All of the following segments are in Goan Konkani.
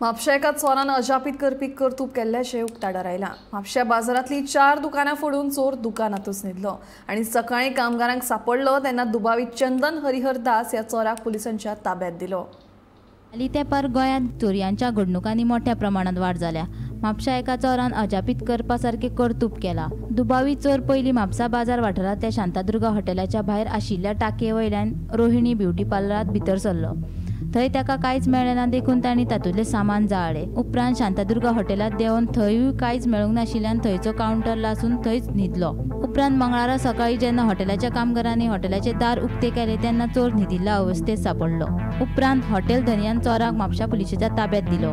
म्हापशा एका चोरान अजापीत करपी कर्तूब केल्ल्याचें उक्ताडार आयलां. म्हापश्या बाजारांतली 4 दुकानां फोडून चोर दुकानांतूच न्हिदलो आनी सकाळीं कामगारांक सापडलो तेन्ना दुबावीत चंदन हरिहर दास ह्या चोराक पुलिसांच्या ताब्यात दिलो. हालीं तेंपार गोंयांत चोरयांच्या घडणुकांनी मोठ्या प्रमाणात वाड जाल्या. म्हापशा एका चोरान अजापीत करपा सारकें कर्तूब केलां. दुबावीत चोर पयलीं म्हापसा बाजार वाठारांतल्या शांतादुर्गा हॉटेलाच्या भायर आशिल्ल्या टांकये वयल्यान रोहिणी ब्युटी पार्लरांत भितर सरलो. थंय ताका कांयच मेळ्ळें ना देखून तांणी तातूंतलें सामान जाळ्ळें. उपरांत शांतादुर्गा हॉटेलांत देंवन थंयूय कांयच मेळूंक नाशिल्ल्यान थंयचो कावंटर लासून थंयच न्हिदलो. उपरांत मंगळारा सकाळीं जेन्ना हॉटेलाच्या कामगारांनी हॉटेलाचें दार उक्तें केलें तेन्ना चोर न्हिदिल्ल्या अवस्थेंत सांपडलो. उपरांत हॉटेल धनयान चोराक म्हापशा पुलिशेच्या ताब्यात दिलो.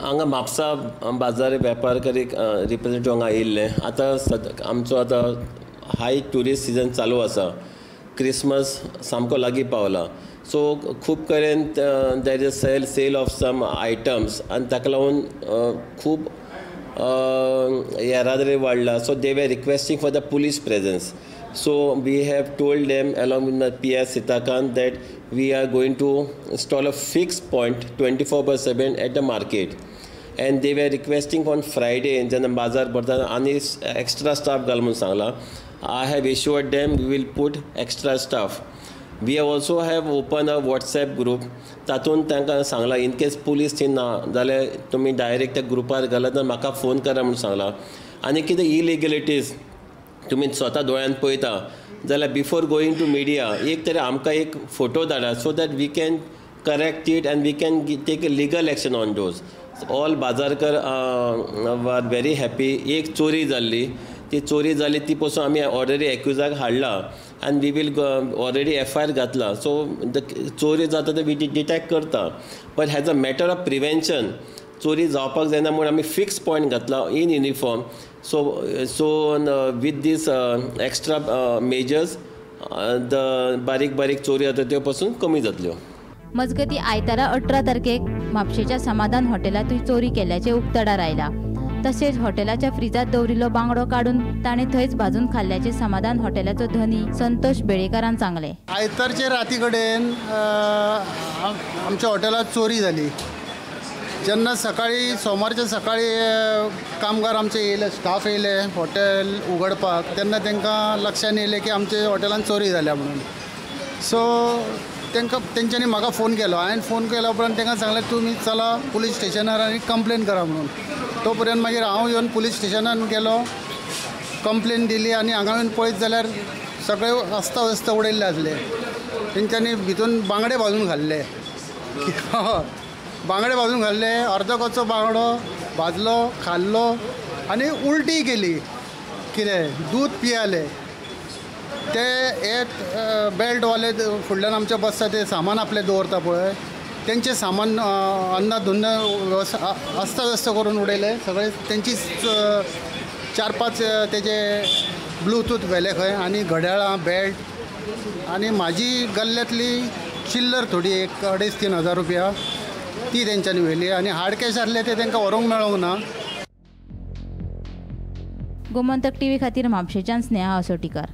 हांगा म्हापसा बाजार वेपारकरी रिप्रेझेंटेटिव्ह हांगा आयिल्ले. आतां आमचो आतां हाय ट्युरिस्ट सिजन चालू आसा. क्रिसमस सामको लागीं पावला. सो खूब कडेन there is a sale of some items आनी ताका लागून खूब येरादारी वाडला. So they were requesting for the police presence. So we have told them along with my P S Sitakant that we are going to install a fix point 24/7 at the market. And they were requesting on Friday जेन्ना बाजार भरता आनी एक्स्ट्रा स्टाफ घाल म्हणून सांगलां. I have assured them we will put extra staff. We also have open a WhatsApp group. तातूंत तांकां सांगलां इन केस पुलीस थंय ना जाल्यार तुमी डायरेक्ट त्या ग्रुपार घालात ना म्हाका फोन करा म्हणून सांगलां. आनी कितें इलिगलिटीज तुमी स्वता दोळ्यान पळयता जाल्यार बिफोर गोईंग टू मिडिया एक तरी आमकां एक फोटो धाडा so that we can correct it and we can take a legal action on those. All Bajarkar are very happy. एक चोरी जाल्ली, ती चोरी जाली ती पसून आमी ऑलरेडी एक्युजाक हाडला आनी we will already FIR घातला. सो चोरी जाता ते we detect करता, but as a matter of prevention चोरी जावपाक जायना म्हूण आमी फिक्स पॉयंट घातला in uniform. So so with these extra measures the बारीक बारीक चोरी जाता त्यो पसून कमी जातल्यो. मजगतीं आयतारा 18 तारखेक म्हापशेच्या समाधान हॉटेलांतूय चोरी केल्ल्याचें उक्ताडार आयलां. तशेंच हॉटेलाच्या फ्रिजांत दवरिल्लो बांगडो काडून ताणें थंयच भाजून खाल्ल्याचें समाधान हॉटेलाचो धनी संतोष बेळेकारान सांगलें. आयतारचे राती कडेन आमच्या हॉटेलांत चोरी जाली. जेन्ना सकाळी सोमारच्या सकाळी कामगार आमचे येयले, स्टाफ येयले हॉटेल उगडपाक, तेन्ना तांकां लक्षान येयलें की आमच्या हॉटेलांत चोरी जाल्या म्हणून. सो तांकां तेंच्यांनी म्हाका फोन केलो. हांवें फोन केल्या उपरांत तांकां सांगलें तुमी चला पुलीस स्टेशनार आनी कंप्लेन करा म्हणून. तो पर्यंत मागीर हांव येवन पुलीस स्टेशनान गेलो, कंप्लेन दिली आनी हांगा येवन पळयत जाल्यार सगळे अस्ताव्यस्त उडयल्ले आसले. तेंच्यांनी भितून बांगडे भाजून खाल्ले. बांगडे भाजून खाल्ले, अर्दो कच्चो बांगडो भाजलो, खाल्लो आनी उल्टी केली. कितें दूद पियाले ते एक बेल्टवाले फुडल्यान आमच्या बसता ते सामान आपलें दवरता पळय, तेंचें सामान अन्नाधुन्न अस्ताव्यस्त करून उडयलें सगळें. तेंची 4-5 तेजे ब्लुटूथ व्हेले खंय आनी घड्याळां, बेल्ट आनी म्हाजी गल्ल्यांतली चिल्लर थोडी एक 2.5-3 हजार रुपया ती तेंच्यांनी व्हेली आनी हार्ड कॅश आसले ते तांकां व्हरूंक मेळोंक ना. गोमंतक टीव्ही खातीर म्हापशेच्यान स्नेहा असोटीकर.